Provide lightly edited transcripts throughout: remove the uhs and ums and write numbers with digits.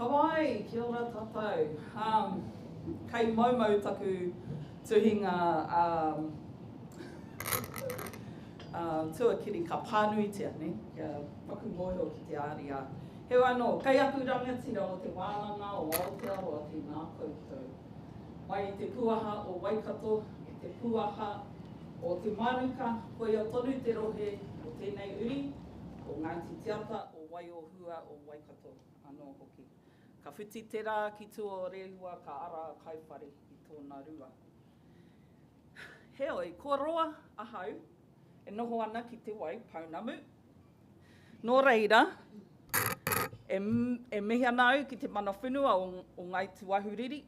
Hawaii, kia ora tātou. Um, kei moumou taku tuhinga um, uh, tuakiri ka pānuitia, ne? Kia paku mōhio ki te ariā. Heoi anō, kei aku rangatira o Te Wānanga o Aotearoa tēnā koutou. Mai i te puaha o Waikato, i te puaha o Te Mānuka, koia tonu te rohe o tēnei uri, o Ngāti Te Ata, o Waiohua, o Waikato anō hoki. Ka whiti te rā ki tua o Rehua ka ara a Kaiwhare i tōna rua. Heoi, kua roa ahau e noho ana ki Te Wai Pounamu. Nō reira, e, e mihi ana au ki te mana whenua o, o Ngāi Tūāhuriri,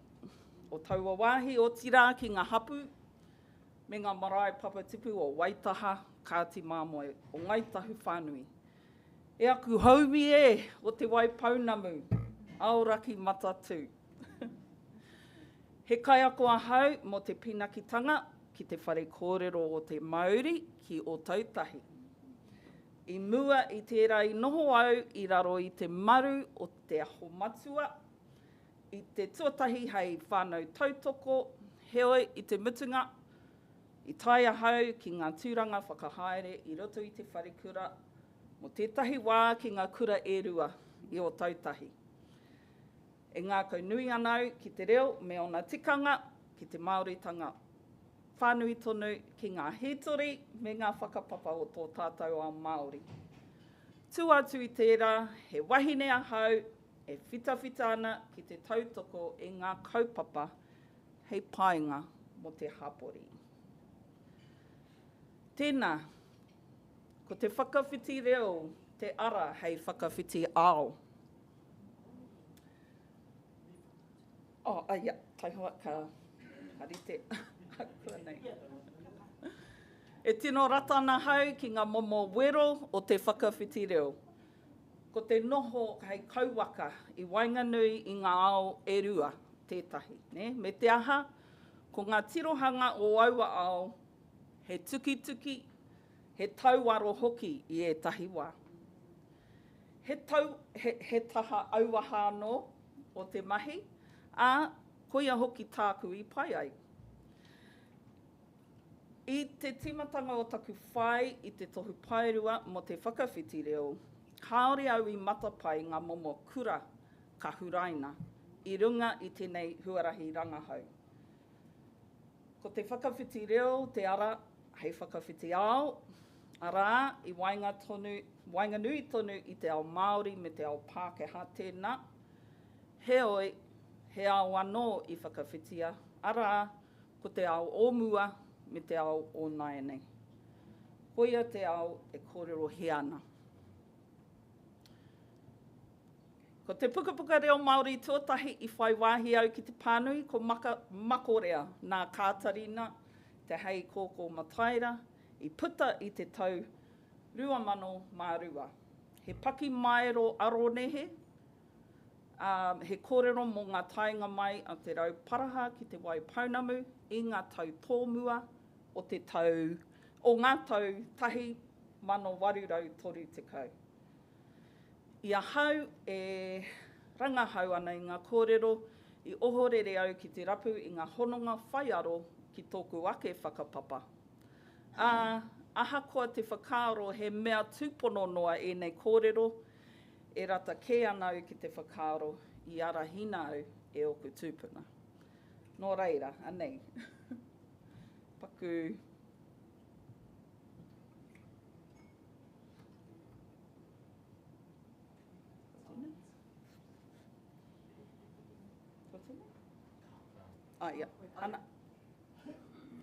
o taua wāhi, otirā ki ngā hapū me ngā marae papatipu o Waitaha, Kāti Māmoe, o Ngāi Tahu whānui. E aku haumi e o Te Wai Pounamu, Aoraki Matatū. He kaiako ahau mō te pinakitanga ki te whare kōrero o te Mauri ki Ōtautahi. I mua i tērā i noho au i raro i te maru o Te Aho Matua, i te tuatahi hei whānau tautoko, heoi i te mutunga, i tae ahau ki ngā tūranga whakahaere i roto i te wharekura mō tētahi wā ki ngā kura e rua i Ōtautahi. E ngākau nui ana au ki te reo me ōna tikanga, ki te Māoritanga whānui tonu, ki ngā hītori me ngā whakapapa o tō tātou ao Māori. Tua atu i tērā, he wahine ahau e whitawhita ana ki te tautoko i ngā kaupapa hei painga mō te hapori. Tēnā, ko te whakawhiti reo te ara hei whakawhiti ao. Oh, uh, yeah, taihoa ka, ka rite. Akuanei. E tino rata ana hau ki ngā momo wero o te whakawhiti reo. Ko te noho hei kauwaka i waenganui i ngā ao e rua tētahi. Ne? Me te aha, ko ngā tirohanga o aua ao he tukituki, he tauaro hoki i ētahi wā. He tau, he, he taha auaha anō o te mahi, ā, koia hoki tāku i pai ai. I te tīmatanga o taku whai i te tohu paerua mō te whakawhiti reo, kāore au i matapae ngā momo kura ka huraina i runga i tēnei huarahi rangahau. Ko te whakawhiti reo te ara hei whakawhiti ao, arā, i waenga tonu, waenganui tonu i te ao Māori me te ao Pākehā tēnā, heoi, he ao anō i whakawhitia, arā, ko te ao o mua me te ao o nāianei. Koia te ao e kōrerohia ana. Ko te pukapuka reo Māori tuatahi i whai wāhi au ki te pānui ko Maka, Makorea nā Kātarina Te Hei Kōkō Mataira i puta i te tau 2002. He pakimaero aronehe, ā, he kōrero mō ngā taenga mai a Te Rauparaha ki Te Waipounamu i ngā tau tōmua o te tau, o ngā tau 1830. I ahau e rangahau ana i ngā kōrero, i ohorere au ki te rapu i ngā hononga whaiaro ki tōku ake whakapapa. Ā, ahakoa te whakaaro he mea tūpono noa ēnei kōrero, e rata kē ana au ki te whakaaro i arahina au e ōku tūpuna. Nō reira, anei. Paku. Oh, yeah. Ana.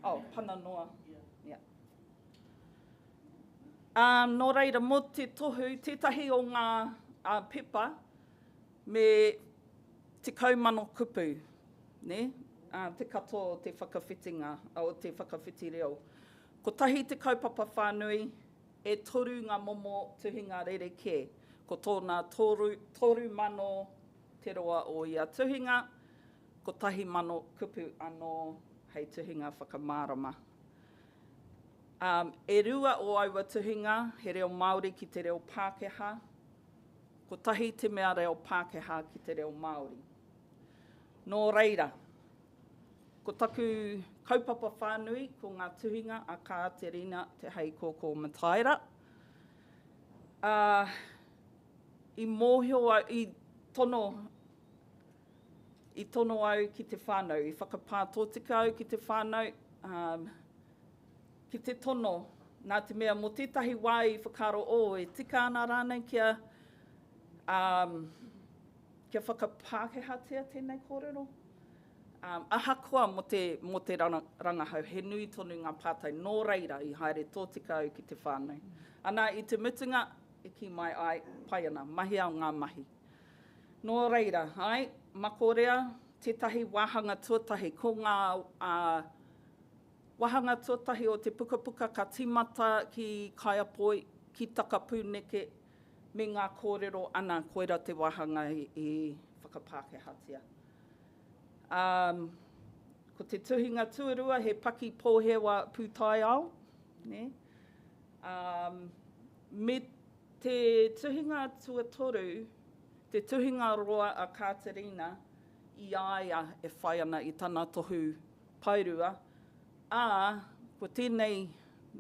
Oh, pana noa. Yeah. Um, nō reira, mō te tohu, tētahi o ngā uh, pepa me 10,000 kupu, ne? Uh, te katoa o te whakawhitinga, o te whakawhiti reo. Kotahi te kaupapa whānui, E toru ngā momo tuhinga rerekē. Ko tōna 3000 te roa o ia tuhinga, 1000 kupu anō hei tuhinga whakamārama. Ā, e rua o aua tuhinga he reo Māori ki te reo Pākehā. Kotahi te mea reo Pākehā ki te reo Māori. Nō reira, ko taku kaupapa whānui ko ngā tuhinga a Kāterina Te Heikōkō Mataira. Ā, i mōhio au, i tono, i tono au ki te whānau, i whakapā tōtika au ki te whānau, ā, ki te tono, nā te mea mō tētahi wā i whakaaro, oh, e tika ana rānei kia, um, kia whakapākehātia tēnei kōrero? Um, ahakoa mō te, mō te rangahau, he nui tonu ngā pātai, nō reira i haere tōtika au ki te whānau. Ana, i te mutunga, i kī mai ai, pai ana, mahia ngā mahi. Nō reira, ai, Makorea, tētahi wāhanga tuatahi, ko ngā uh, Wāhanga tuatahi o te pukapuka ka tīmata ki Kaiapoi, ki Takapūneke, me ngā kōrero ana koira te wāhanga i whakapākehātia. Um, ko te tuhinga tuarua he paki pōhewa pūtaiao, ne? Um, me te tuhinga tuatoru, te tuhinga roa a Kāterina i a ia e whai ana i tana tohu Paerua, ā, ko tēnei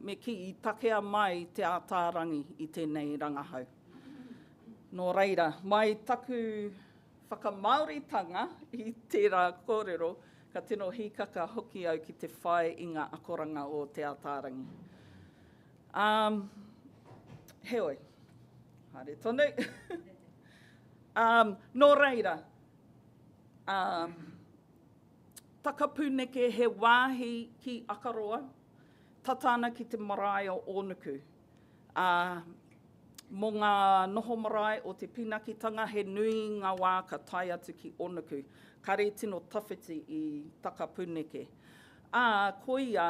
me kī i takea mai Te Ātaarangi i tēnei rangahau. Nō reira, mai taku whakamāoritanga i tērā kōrero, ka tino hīkaka hoki au ki te whai i ngā akoranga o Te Ātaarangi. Ā, heoi, haere tonu. Ā, nō reira, ā, Takapūneke he wāhi ki Akaroa, tata ana ki te marae o Ōnuku. Ā, mō ngā noho marae o te pīnakitanga he nui ngā wā ka tae atu ki Ōnuku, kare tino tawhiti i Takapūneke. Ā, koia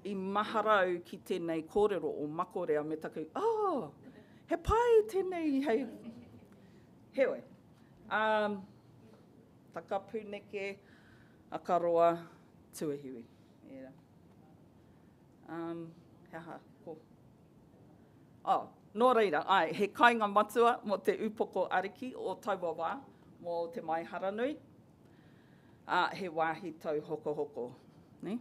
i mahara au ki tēnei kōrero o Makorea me taku, oh, he pai tēnei hei... Heoi, ā, Takapūneke, Akaroa, Tuahiwi. Ērā. Um, he aha, ko. Oh, nō reira, ai, he kainga matua mō te upoko ariki o taua wā, mō Te Maiharanui, ā, he wāhi tauhokohoko. Ne?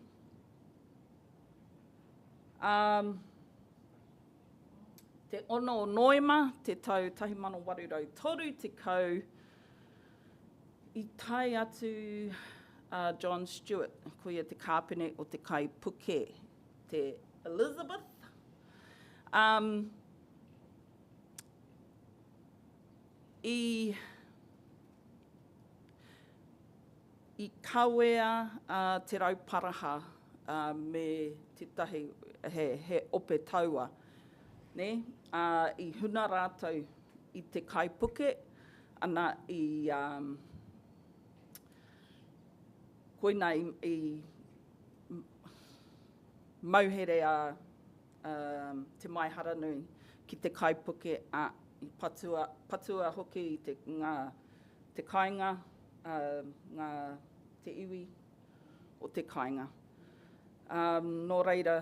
Um, te 6 o Noema, te tau 1830, I tae atu a John Stewart, ko ia te kāpene o te kaipuke, te Elizabeth. Um, i, i kawea a Te Rauparaha uh, me tētahi, he, he ope taua, ne? Uh, i huna rātou i te kaipuke, ana i, um, koina i, i mauhere a um, Te Maiharanui ki te kaipuke, a, i patua, patua hoki i te, ngā, te kāinga, uh, ngā, te iwi o te kāinga. Um, nō reira,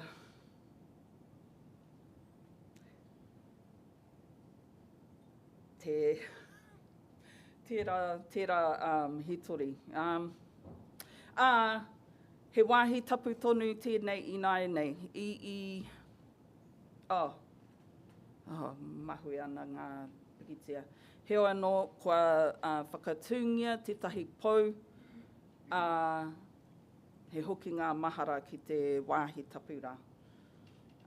Te, tērā, tērā um, hitori. Um, ā, he wāhi tapu tonu tēnei ināianei. I, i, oh, oh, mahue ana ngā pikitia. Heoi anō, kua uh, whakatūngia tētahi pou, ā, he hokinga mahara ki te wāhi tapu rā.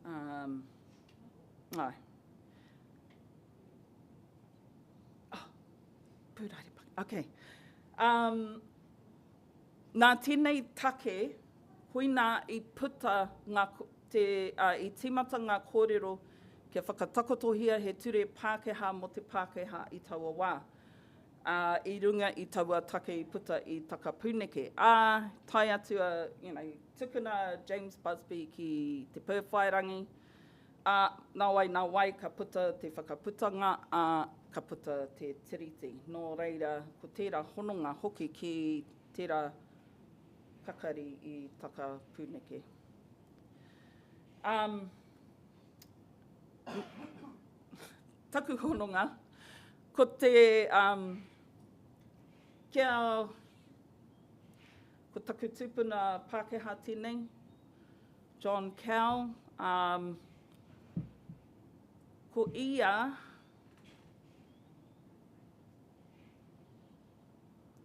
Um, Āe. Oh, pūrāri paki. Okay. Um, nā tēnei take, koinā i puta ngā, te, uh, i tīmata ngā kōrero kia whakatakotohia he ture Pākehā mō te Pākehā i taua wā. Ā, i runga i taua take i puta i Takapūneke. Ā, tae atu a, you know, tukuna a James Busby ki Te Pēwhairangi, Ā, nāwai, nāwai ka puta te whakaputanga, ā, ka puta te Tiriti. Nō reira, ko tērā hononga hoki ki tērā kakari i Takapūneke. Um, taku hononga. Ko te, um, kia, ko taku tupuna Pākehā tēnei, John Cowell, um, ko ia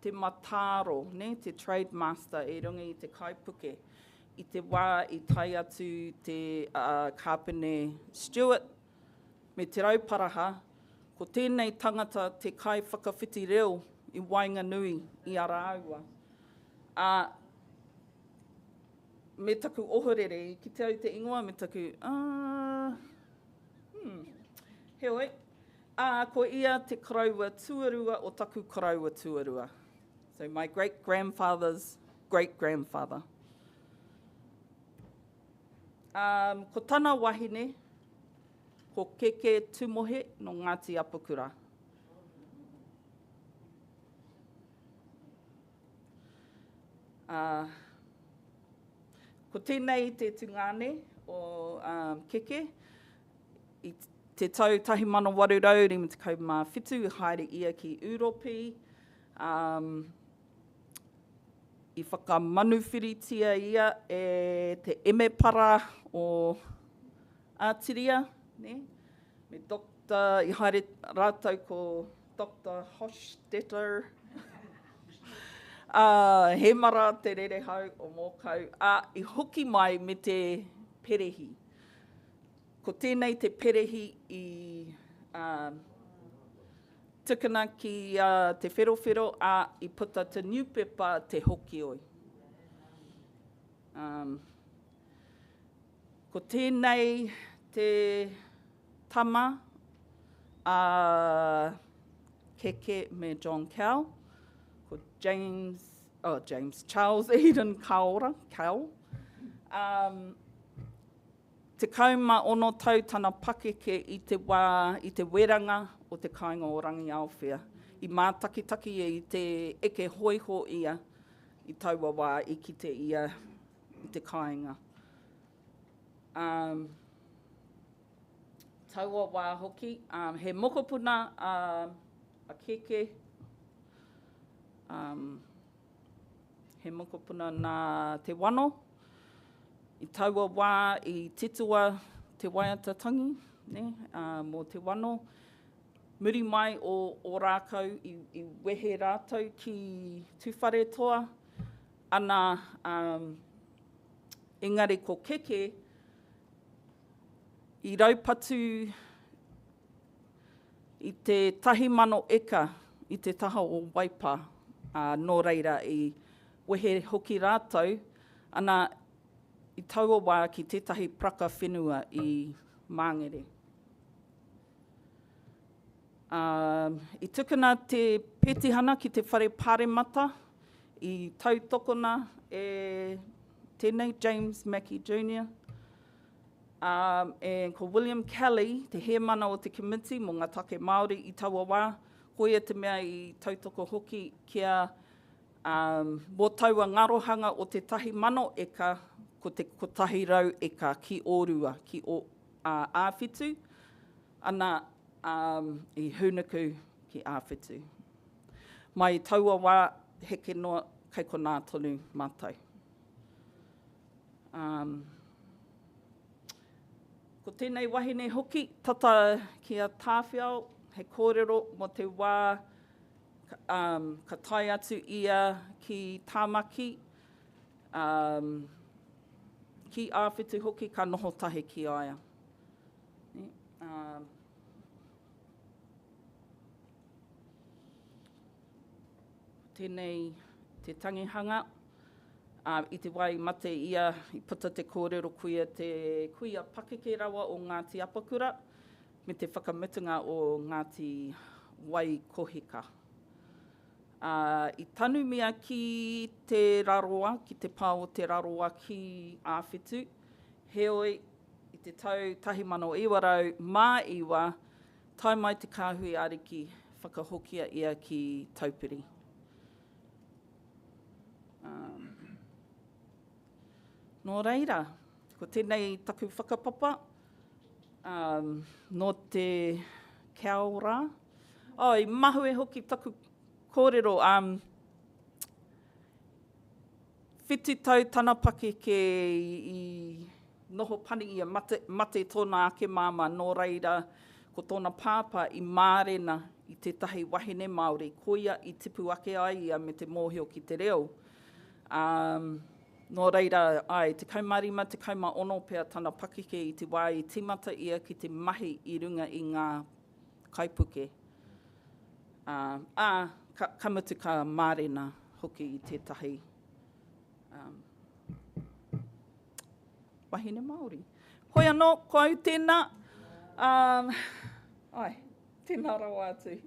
te matāro, ne, te trade master i runga i te kaipuke. I te wā i tae atu te uh, Kāpene Stewart me Te Rauparaha, ko tēnei tangata te kaiwhakawhiti reo i waenganui i a rāua. Ā, me taku ohorere, i kite au te ingoa me taku, ā, hmm, heoi, ā, ko ia te koroua tuarua o taku koroua tuarua. So my great grandfather's great grandfather. Um, ko tana wahine, ko Keke Tumohe no Ngāti Apakura. Uh, ko tēnei te tungāne o um, Keke, i te tau 1857 i haere ia ki Ūropi, um, I whakamanuwhiritia ia e te emepara o Atiria, ne? Me Doctor, i haere rātou ko Doctor Hochstetter, ā, Hemara Te Rerehau o Mōkau, ā, i hoki mai me te perehi. Ko tēnei te perehi i, ā, Tukuna ki a Te Wherowhero, a, i puta te niupepa Te Hokioi. Um, ko tēnei te tama a Keke me John Cowell, ko James, oh, James, Charles Eden Kaora, Cowell. Um, 16 tau tana pakeke i te wā i te weranga o te kāinga o Rangiaowhia. I mātakitaki ia i te eke hōiho ia i taua wā i kite ia i te kāinga. Um, taua wā hoki, um, he mokopuna a, a Keke, um, He mokopuna nā Te Wano. I taua wā i titoa te waiata tangi ne, uh, mō Te Wano. Muri mai o Ōrākau i, i wehe rātou ki Tūwharetoa, ana, um, engari ko Keke i raupatu I te 1,000 eka i te taha o Waipā, ā, nō reira i wehe hoki rātou, ana, i taua wā ki tētahi paraka whenua i Māngere. Ā, i tukuna te petihana ki te Whare Pāremata, i tautokona e tēnei James Mackey Junior, Ā, and ko William Kelly, te hēmana o te Komiti mō ngā Take Māori i taua wā, koia te mea i tautoko hoki kia, ā, mō taua ngarohanga o te 1,000 eka, ko te 100 eka ki Ōrua, ki o, ā, Āwhitu, ana, ā, i hūnuku ki Āwhitu. Mai i taua wā, heke noa, kei konā tonu mātou. Um, ko tēnei wahine hoki, tata ki a Tāwhiao, he kōrero mō te wā um, ka tae atu ia ki Tāmaki, um, ki Āwhitu hoki ka noho tahi ki a ia. Um, Tēnei te tangihanga. Ā, i te wā i mate ia, i puta te kōrero koia te kuia pakeke rawa o Ngāti Apakura me te whakamutunga o Ngāti Waikohika. Ā, i tanumia ki Te Raroa, ki te pā o Te Raroa ki Āwhitu, heoi, i te tau 1909, Tae mai te kāhui ariki, whakahokia ia ki Taupiri. Um, nō reira, ko tēnei taku whakapapa, um, nō te Kaora. Oh, i mahue hoki taku kōrero, um, whitu tau tana pakeke i noho pani ia, mate, mate tōna ake māmā, nō reira, ko tōna pāpā i mārena i tētahi wahine Māori, koia i tipu ake ai ia me te mōhio ki te reo. Um, nō reira, ai, 15, 16 pea tana pakeke i te wā i tīmata ia ki te mahi i runga i ngā kaipuke. Ā, ā, ka, ka mutu ka mārena hoki i tētahi um, wahine Māori. Hoi anō, ko au tēnā. Um, ai, tēnā rawa atu.